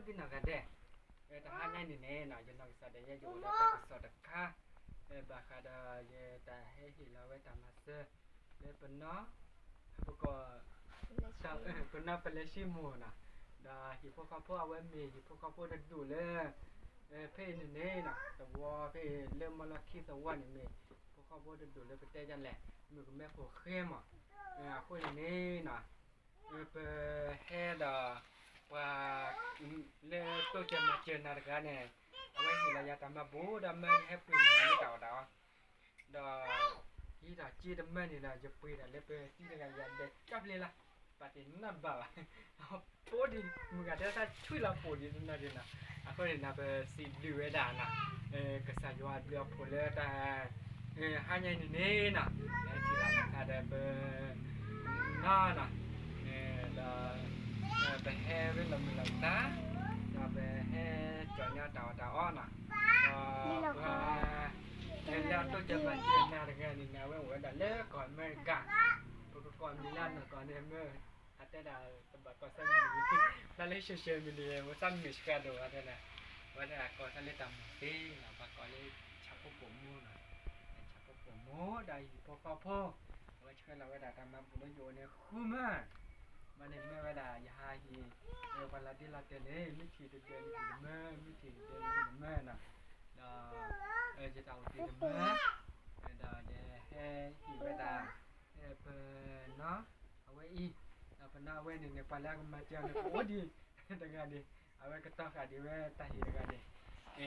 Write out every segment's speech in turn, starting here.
ကနီၤဂၤဒဲး, တဟါညါန့ၣ်န့ၣ် ယနီၢ်ကစၢ်ဒၣ်ယဲ ယအိၣ်ဒီးတၢ်ကစီၣ်တခါ, ဘၣ်ဃးဒီးယတၢ်ဟဲဟ့ၣ်လီၤဝဲတၢ်မၤစၢၤ လၢပနီၢ် ပကီၢ် ပနီၢ်ပလဲၤဆံမိၢ်နီၤ, ဒီးဟံၣ်ဖိဃီဖိအဝဲမ့ၢ်ဟံၣ်ဖိဃီဖိတဒူၣ်လၢ ဖဲအံၤန့ၣ်န့ၣ် သဝီဖဲအံၤလၢမီလီခံသဝီန့ၣ်မ့ၢ် ဟံၣ်ဖိဃီဖိတဒူၣ်လၢပတဲဒ်လဲၣ် မုၣ်ကမဲဖိဃဲမး, အဃိန့ၣ်န့ၣ် ပဟဲဒီး ပှၤ လၢတိစၢၤမၤစၢၤနၤတဂၤန့ၣ် အဝဲဟ့ၣ်လီၤယၤတၢ်မၤဘူၣ်ဒီးမၢဟဲပှ့ၤန့ၢ်နၤလၢတၢ်အီၣ်တၢ်အီ, ဒီး ဟံးတၢ်က့တမၢန့ၣ်ဒီး ယပှ့ၤတၢ်လၢပသံတဂၤယၤဒဲးကၠီပျ့လီၤ, ပာ်တ့ၢ်နီတဘၣ်ဘၣ်, ပိဒံး မုၢ်ဂၤတဲတၢ်ဆှံလီၤပိာ်ဒံးတနီၤဒံးနီၤ, အဃိန့ၣ်နီၤ ပစံးဘျုးဝဲဒၣ်နီၤ ကစၢ်ယွၤအဘျုးအဖှိၣ်လၢတၢ် ဟါညါအံၤန့ၣ်န့ၣ်နီၤ လၢထံၣ်လီၤနၤဒီးပ နီၤနီၤ ဒီး ပဟဲဝဲလီၤမုၢ်လီၤသး ဒီးပဟဲကၠီၣ်ညီတၢ်အီၣ်တၢ်အီနီၤ, ဒီးပှၤ လၢအတိစၢၤမၤစၢၤနၤတဂၤန့ၣ်န့ၣ် အဝဲအိၣ်ဝဲဒၣ်လၢကီၢ်အမဲရကၤ, ပကကိးမံၤလၢနီၢ်ကီၢ်န့ၣ်မ့ၢ် အတဲဒၣ်တဘၣ်ကိးဆၢမံၤန့ၣ် ဖျါလၢ social media န့ၣ် ဝဲသးမုာ်စှၤဒိၣ်ဝဲတဲဒၣ်, ဝဲဒၣ်ကိးဆၢလၢတၢ်မၤသ့နီၤ ပှၤကိးလၢဆၣ်ဖိကီၢ်မိၢ်နီၤ, ဆၣ်ဖိကီၢ်မိၢ်ဒီးဟံၣ်ဖိဃီဖိ အဝဲဆှၢလီၤဝဲဒၣ်တၢ်မၤဘူၣ်လၢယအိၣ်န့ၣ်ဃုမၢ် မ့ၢ်န့ၣ်မ့ၢ်ဝဲဒၣ် ယဟးဟ့ၣ် ပှၤလီၤဒ့လီၤတဲာ်န့ၣ် မ့ၢ်ထံၣ်တဒၢန့ၣ်တမၢ မ့ၢ်ထံၣ်တဒၢန့ၣ်တမၢနီၤ, ဒီး ယတၢ်အိၣ်တ့ၢ်တမၢ, ဒီးယဟဲဟ့ၣ်ဝဲဒၣ် ပနီၢ် အဝဲအံၤ, ဒီးပနီၢ်အဝဲန့ၣ်န့ၣ် ပှၤလၢအကမၤစၢၤန့ၣ် ကအိၣ်ဒံးတဂၤန့ၣ်, အဝဲကတီၤဃာ်ဒံးဝဲတၢ်ဟ့ၣ်တဂၤန့ၣ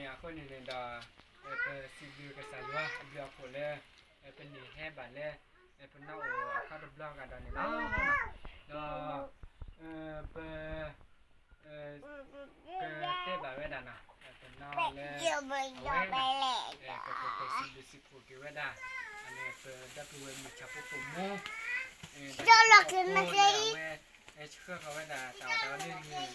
်, အဃိန့ၣ်န့ၣ်ဒီး ပစံးဘျုးကစၢ်ယွၤအဘျုးအဖှိၣ်လၢ ပန့ၢ်ဟဲဘၣ်လၢ ပနီၢ်အိၣ်အခီတဘျီဂၤဒီးန့ၣ်လီၤ. ဒီး ပ ကတဲဘၣ်ဝဲဒၣ်နီၤ ပနီၢ်လၢ အဝဲ ပကစံးဘျုးစံးဖှိၣ်က့ၤဝဲဒၣ် အန့ၣ် ပဒီပုၢ်ဝဲၢ်မုၣ်ဆၣ်ဖိကီၢ်မိၢ် ဒီးဖိလၢအဝဲ ဆှၢဃီၤဝဲဒၣ်တၢ်အီၣ်တၢ်အီလၢန့ၣ် ဂီၢ်မး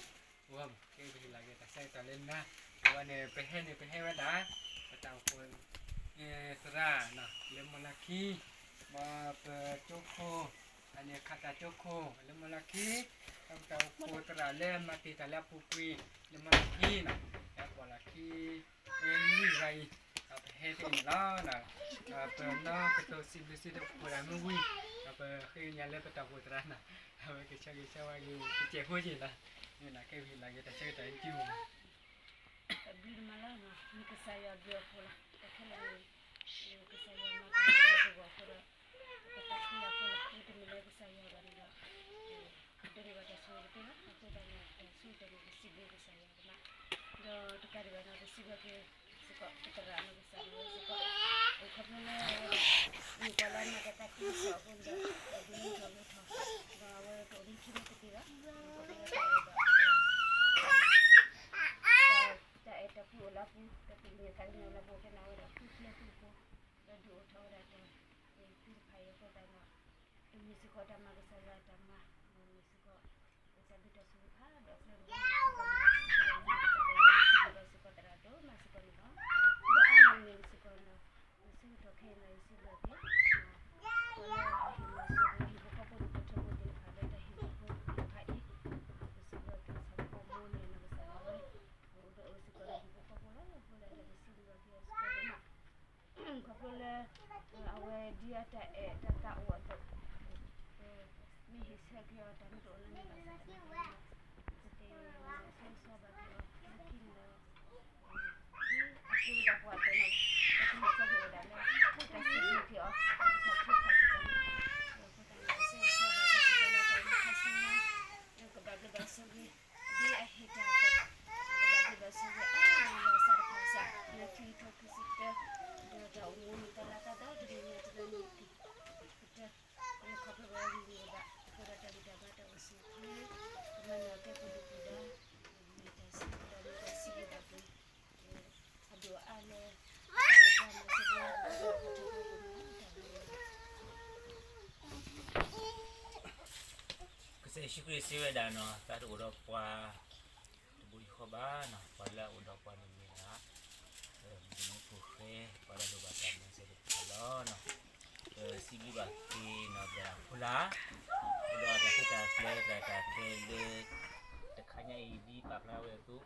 ကဲပဟ့ၣ်လီၤက့ၤတၢ်ဆၢကတီၢ်လၢနၤ အဝဲန့ၣ် ပဟဲန့ၣ် ပဟဲဝဲဒၣ် ပတၢ်အိၣ်ဖှိၣ် သရၣ် လၢမီလီၤခံ ပကၠိခိၣ် အန့ၣ် ခးတၢ်ကၠိခိၣ် လၢမီလီၤခံ ဒီးပတၢ်အိၣ်ဖှိၣ်သရၣ်လၢမၤတ့ၢ်တၢ်လၢအပူၤကွံာ် လၢမီလီၤခံ လၢပီၣ်လီၤခံ လွံၢ်ဂၤအံၤ ဒီးပဟဲဖဲအံၤန့ၣ်လီၤ. ပနီၢ်ကတိၤစံးဘျုးစံးဖှိၣ်ဒၣ်မ့ၢ်ဝံၤ ဒီးပဃ့ကညးလၢပတၢ်အိၣ်ဖှိၣ်သရၣ်နီၤ အဝဲကဆၢဂ့ၤဆၢဝါက့ၤ ကစဲးဖိက့ၤလီၤ. မ့ၢ်နီၤ ကဲပဟ့ၣ်လီၤက့ၤတၢ်ဆၢကတီၢ်လၢကၠိမး တၢ်ဘျုးတမၤလၢ်နီၤ မ့ၢ်ကစၢ်ယွၤအဘျုးအဖှိၣ်လီၤ. တၢ်ခဲလၢာ်န့ၣ် ကစၢ်ယွၤမၤတၢ်လၢပဂီၢ်အဃိဒီး ပသးခုလၢ်အဃိလီၤ. မ့တမ့ၢ်လၢကစၢ်ယွၤဘၣ်န့ၣ်ဒီး ပဒိးန့ၢ်ဘၣ်တၢ်ဆိၣ်ဂ့ၤတသ့ဘၣ်. အဃိသတးန့ၣ် တၢ်ဆိၣ်ဂ့ၤတၢ်န့ၣ် ပစံးဘျုးကစၢ်ယွၤကမး ဒီးတကးဒံးဘၣ်န့ၣ် ပစံးဘျုးက့ၤစ့ၢ်ကီး ပသရၣ်နီၢ်ကစၢ်ဒၣ်ဝဲစ့ၢ်ကီး ခီဖျိလၢအဝဲဒၣ် မ့ၢ်ပှၤလၢအမၤတၢ်သးခုကစီၣ်အဃိန့ၣ်ဒီး ပဒုးအိၣ်ထီၣ်အိၣ်ထီၣ် ဒီးအဝဲတအိၣ်မူခံမံၤတသ့ဘၣ် ခီဖျိလၢတၢ်အဲၣ်ဒီး တၢ်အဲၣ်တၢ်ကွံအိၣ်လၢအပူၤ တၢ်သူၣ်ကညီၤသးကညီၤလၢအပူၤ ဖဲန့ၣ်အဝဲဒၣ်ဃုကျဲဃုဖိ ဒီးဒုးအိၣ်ထီၣ်ဝဲဒၣ်တၢ်သ့ၣ်တဖၣ်အံၤအဃိသတးဒီး ပမ့ၢ်စ့ၢ်ကီးတၢ်မၤကစၢ်ယွၤအတၢ်မၤ ဒီးမ့ၢ်စ့ၢ်ကီး ပတၢ်ဘျုးတၢ်ဆိၣ်ဂ့ၤဖးဒိၣ်အကျဲတဘိ စံးဘျုးစ့ၢ်ကီးသရၣ်ဒိၣ်မးစ့ၢ်ကီးန့ၣ်လီၤ. ဒီးအါန့ၢ်န့ၣ်စ့ၢ်ကီးန့ၣ် လၢဆၢကတီၢ်ခဲအံၤန့ၣ် ယစံးဘျုးက့ၤ ပှၤလၢအဟ့ၣ်မၤစၢၤ ဟံၣ်ဖိဃီဖိန့ၣ် ပထၢဖိသ့ၣ်တဖၣ်လၢတၢ်ဟ့ၣ်လီၤဖိသ့ၣ်တဖၣ်အံၤ ပစံးဘျုးက့ၤဆၣ်ဖိကီၢ်မိၢ်န့ၣ် နီၢ်ကစၢ်ဒၣ်ဝဲ အိၣ်ဒီးအိၣ်စ့ၢ်ကီးဒီးဟံၣ်ဖိဃီဖိလီၤ. အဃိသတးဒီး ပစံးဘျုးက့ၤအီၤစ့ၢ်ကီးဒိၣ်မး ခီဖျိလၢ အဝဲဒ်အတၢ်အဲၣ်တၢ်သးအိၣ်အသိး မ့ၢ်ဟ့ၣ်ဆၢက့ၤအီၤတၢ်မ့ၢ်တအိၣ်လၢန့ၣ်ဘၣ်ဆၣ်သနာ်က့ ပတဆိၣ်ဂ့ၤဘၣ်က့ၤအီၤ လၢခံန့ၣ်ဒီး ဒ်အဃိဒီးပှၤအသိးန့ၣ် ပကဟ့ၣ်ဆၢက့ၤဝဲဒၣ်လၢ တၢ်စံးဘျုးက့ၤအီၤ တၢ်စံးဘျုးက့ၤအီၤစ့ၢ်ကီးန့ၣ် ဒီးအဃိသတးန့ၣ် ပဆိၣ်ဂ့ၤဆၢက့ၤအီၤ တၢ်အိၣ်မူခါဆူညါ ကဘၣ်ဘျုးဘၣ်ဆိၣ်ဂ့ၤ ဒ်အဟ့ၣ်တၢ်အသိး ကဘၣ်ဘျုးဘၣ်ဆိၣ်ဂ့ၤအါမးလီၤ စးထီၣ်ဖဲစး လၢခံကထိခံဆံတၢ ဒီးတၢ်အိၣ်မူမ့ၢ်တၢ်လၤတၢ်ဒီတနံၤညါတနံၤန့ၣ် ကတၢၢ် လၢခီဖျိလၢအဂ့ၤဂ့ၤဘၣ် အဃိဒီးတၢ်ဂံၢ်တၢ်ဘါတၢ်အိၣ်ဆူၣ်အိၣ်ချ့ ကမၤနၢၤအီၤကဲပဒုၣ်ပဒါ မ့ၢ်တၢ်စံးဘျုးဒီးမ့ၢ်တၢ်စံးဘျုးဘၣ်က့ၤ အဒိၣ်အါလၢ တၢ်အိၣ်ပှၤမၤစၢၤပှၤ တၢ်ဘျုး ကစၢ်ယ့ၣ်ၡူးခရံာ်စံးဝဲဒၣ်နီၤ သးတအိၣ်ဒီးပှၤ တဘိယူၢ်ဃီဘၣ်နီၤ ပှၤလၢအအိၣ်ဒီးပှၤန့ၣ်မ့ၢ်ဒၣ် မုၣ်ကမဲဖိဃဲ ပှၤလၢအလိၣ်ဘၣ်တၢ်မၤစၢၤတဖၣ်လီၤ. ပစံးဘျုးဘၣ်က့ၤနီၤ ပှၤဖိလၢ် ဒီးတၢ်ဃ့တၢ်ကျဲ တၢ်တၢ်ကျဲလၢ တခါ ညါအံၤဒ်ပာ်ဖျါဝဲအသိး,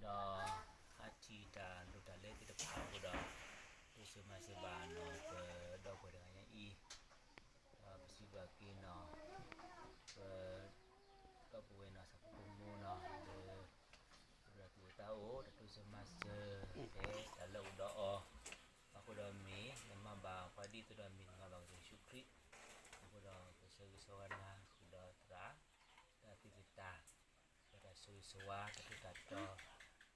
ဒီးဟးထံၣ်တၢ်လိၣ်တၢ်လဲသ့ၣ်တဖၣ်အဃိဒီး, တိစၢၤမၤစၢၤဘၣ်နီၤ ပဒီပုၢ်ဝဲၢ်တဂၤညါအံၤ, ဒီးပစံးဘျုးက့ၤနီၤ ပဒီပုၢ်ဝဲၢ်နီၤ ဆၣ်ဖိကီၢ်ဖိနီၤ လၢ ပဒီပုၢ်ဝဲၢ်သးအိၣ် တၢ်တိစၢၤမၤစၢၤ ဖဲတၢ်လၢအအိၣ်ဒီးအီၤ, အဃိဒီးမ့ၢ်နမၤဘၣ်ပှၤဒ်သိးဒီးမ့ၢ်နမၤဘၣ်ကစၢ်ယ့ၣ်ၡူးခရံာ်, အဃိဒီးကဆၢဂ့ၤဆၢဝါနၤဃုာ်ဒီးသရၣ် တၢ်သ့ၣ်တၢ် ဒီးတၢ်ဆိၣ်ဂ့ၤဆိၣ်ဝါ တၢ်ထူးတၢ်တီၤ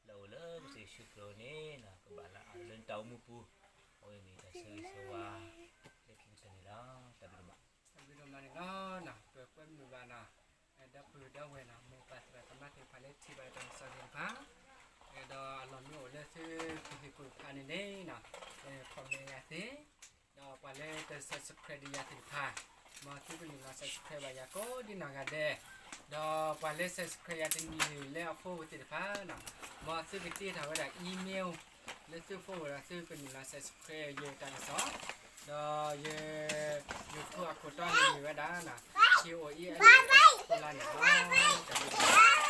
လၢအအိၣ်လၢကစၢ်ယ့ၣ်ၡူးခရံာ်အအိၣ်န့ၣ် ကဘၣ်လၢအလၢနတၢ်အိၣ်မူပူၤ, အဝဲမ့ၢ်တၢ်ဆိၣ်ဂ့ၤဆိၣ်ဝါ လၢခံကတၢၢ်န့ၣ်လီၤ. တၢ်ဘျုးဒိၣ်မး, တၢ်ဘျုးဒိၣ်မးန့ၣ်လီၤ. ပကွဲမုာ်ဘၣ်နီၤ ဒီပုၢ်ဝဲၢ်နီၤ မိၢ်ပၢ်သရၣ်သမါသ့ၣ်တဖၣ်လၢထံၣ်ဘၣ်တၢ်ကစီၣ်သ့ၣ်တဖၣ်, ဒီးအလီၢ်မ့ၢ်အိၣ်လၢသုကဟ့ၣ်ကူၣ်တဖၣ်န့ၣ်န့ၣ်နီၤ comment ယၤသ့, ဒီးပှၤလၢတ subscribe ဒီးယၤသ့ၣ်တဖၣ်, မ်သုကနုာ်လီၤ subscribe ဘၣ်ယၤကိးဒ်နီၢ်ဂၤဒဲး, ဒီးပှၤလၢ subscribe ယၤတနံၤလၢအ follow သ့ၣ်တဖၣ်နီၤ, မ်သုကတ့ထီၣ်ဝဲဒၣ် email လၢသု follow ဒီးသုကနုာ်လီၤ subscribe ယတၢ်ကစီၣ်, ဒီးယ YouTube အခိၣ်တီန့ၣ်မ့ၢ်ဝဲဒၣ်နီၤ K O E L E S န့ၣ်လီၤ. တၢ်ဘျုးဒိၣ်မး